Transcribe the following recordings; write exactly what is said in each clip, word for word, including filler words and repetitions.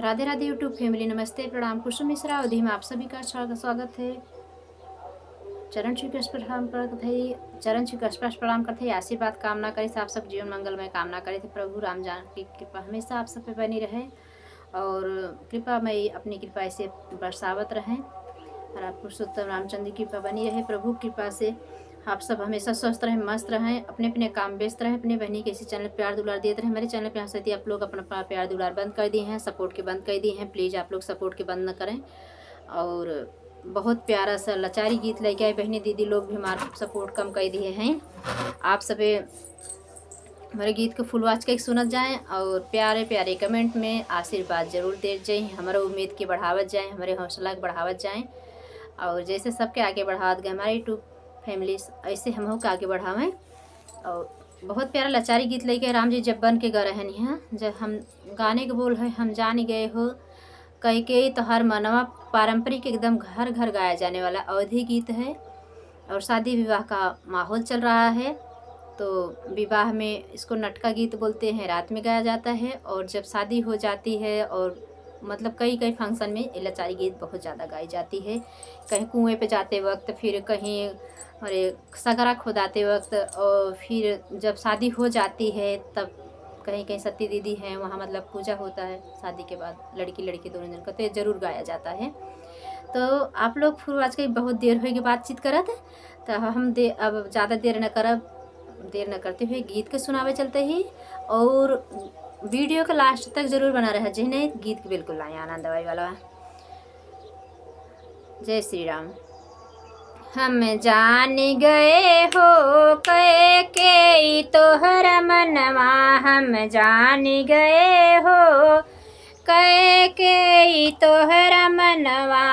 राधे राधे YouTube family, नमस्ते, प्रणाम। कुसुम मिश्रा अवधी में आप सभी का स्वा-, स्वागत है। चरण छू के स्पर्श प्रणाम करत है, चरण छू के स्पर्श प्रणाम करत है, आशीर्वाद कामना करे से आप सब जीवन मंगलमय कामना करे थे। प्रभु राम जानकी की कृपा हमेशा आप सब पे बनी रहे और कृपा में अपनी कृपा ऐसे बरसावत रहें और आप पुरुषोत्तम रामचंद्र की कृपा बनी रहे। प्रभु की कृपा से आप सब हमेशा स्वस्थ रहें, मस्त रहें, अपने अपने काम व्यस्त रहें। अपने बहनी के इसी चैनल प्यार दुलार देते रहें। हमारे चैनल पे हंसती आप लोग अपना अपना प्यार दुलार बंद कर दिए हैं, सपोर्ट के बंद कर दिए हैं। प्लीज आप लोग सपोर्ट के बंद न करें। और बहुत प्यारा सा लाचारी गीत लेके आए बहनी दीदी लोग भी हमारा सपोर्ट कम कर दिए हैं। आप सबे हमारे गीत के फुल वॉच करके सुनत जाएं और प्यारे प्यारे कमेंट में आशीर्वाद जरूर दे जाएं, हमारे उम्मीद के बढ़ावत जाएं, हमारे हौसला के बढ़ावत जाएं। और जैसे सबके आगे बढ़ावत गए हमारे YouTube फैमिली, ऐसे हम के आगे बढ़ावें। और बहुत प्यारा लाचारी गीत लेके राम जी जब बन के गा रहे हैं, जब हम गाने के बोल है, हम जान गए हो कैकेयी तोहार मनवा, पारंपरिक एकदम घर घर गाया जाने वाला अवधी गीत है। और शादी विवाह का माहौल चल रहा है, तो विवाह में इसको नटका गीत बोलते हैं, रात में गाया जाता है। और जब शादी हो जाती है और मतलब कई कई फंक्शन में ये लाचारी गीत बहुत ज़्यादा गाई जाती है। कहीं कुएं पे जाते वक्त, फिर कहीं, अरे, सगरा खोदाते वक्त, और फिर जब शादी हो जाती है तब कहीं कहीं सती दीदी हैं, वहाँ मतलब पूजा होता है शादी के बाद, लड़की लड़के दोनों जन का, तो ये जरूर गाया जाता है। तो आप लोग फिर आज के बहुत देर होई के बातचीत करत, तो हम दे, अब ज़्यादा देर न करब, देर न करते हुए गीत के सुनावे चलते ही, और वीडियो के लास्ट तक जरूर बना रहे, जिन्हें गीत के बिल्कुल नहीं आनंद आवे वाला है। जय श्री राम। हम जान गए हो कैकेयी तोहर मनवा, हम जान गए हो कैकेयी तोहर मनवा।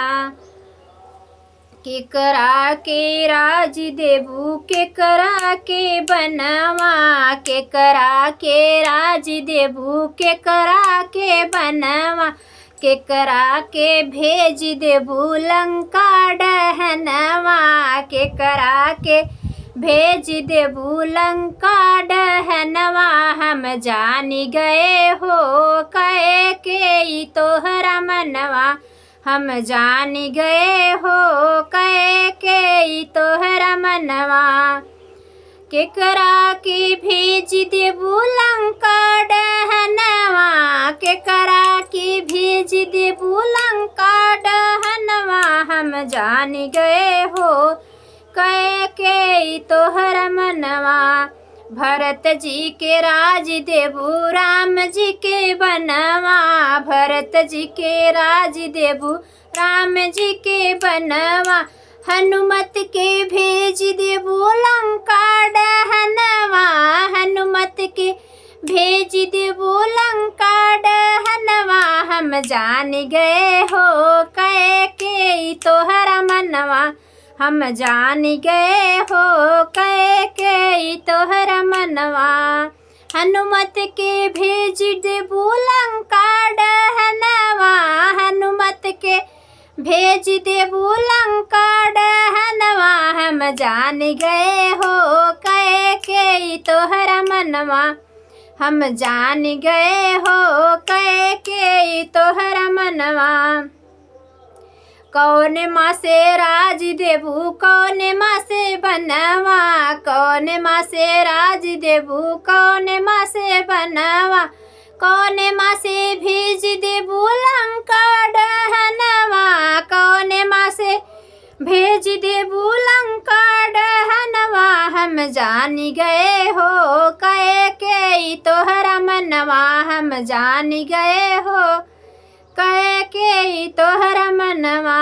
केकरा के राज देबू, केकरा के बनवा, केकरा के राज देबू, केकरा के बनवा, केकरा के भेज देबू लंका डहनवा, केकरा के भेज देबू लंका डहनवा। हम जान गए हो कैकेयी तोहरा मनवा, हम जान गए हो कैकेयी तोहरा मनवा। केकरा के भेज देबू लंका डहनवा, केकरा के भेज देबू लंका डहनवा। हम जान गए हो कैकेयी तोहर मनवा। भरत जी के राज देबू राम जी के बनवा, भरत जी के राज देबू राम जी के बनवा। हनुमत के भेज देबू लंका डहनवा, हनुमत के भेज देबू लंका डहनवा। हम जान गए हो कैकेयी तोहरा मनवा, हम जान गए हो कैकेयी तोहरा मनवा। हनुमत के भेज देबू लंका डहनवा, हनुमत के भेज देबू लंका डहनवा। हम जान गए हो कैकेयी तोहरा मनवा, हम जान गए हो कैकेयी तोहरा मनवा। कौन माँ से राज देबू, कौन माँ से बनवा, कौन माँ से राज देबू, कौन माँ से बनवा, कौन माँ से भेज देबू लंका डहनवा, कौन माँ से भेज देबू लंका डहनवा। हम जान गए हो कैकेयी तोहरा मनवा, हम जान गए हो कैकेयी तोहरा मनवा।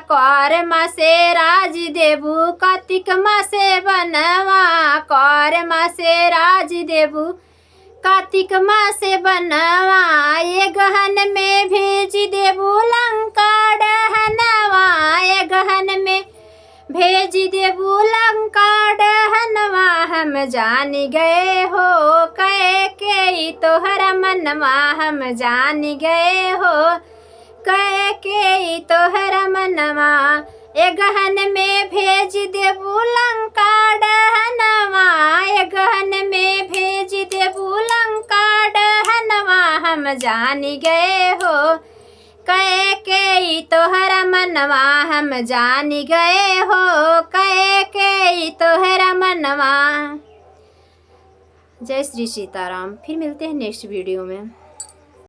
कौरमा से राज देबू, कातिकमा से बनवा, कौरमा से राज देबू, कातिकमा से बनवा। ये गहन में भेज देबू लंका डहनवा, ये गहन में भेज देबू लंका डहनवा। हम जान गए हो कैकेयी तोहरा मनवा, हम जान गए हो कैकेयी तोहरा मनवा। ए गहन में भेज देबू लंका डहनवा, ए गहन में भेज देबू लंका डहनवा। हम जानी गए हो, कहे के ई तोहरा मनवा, हम जानी गए हो, कहे के ई तोहरा मनवा। जय श्री सीताराम, फिर मिलते हैं नेक्स्ट वीडियो में।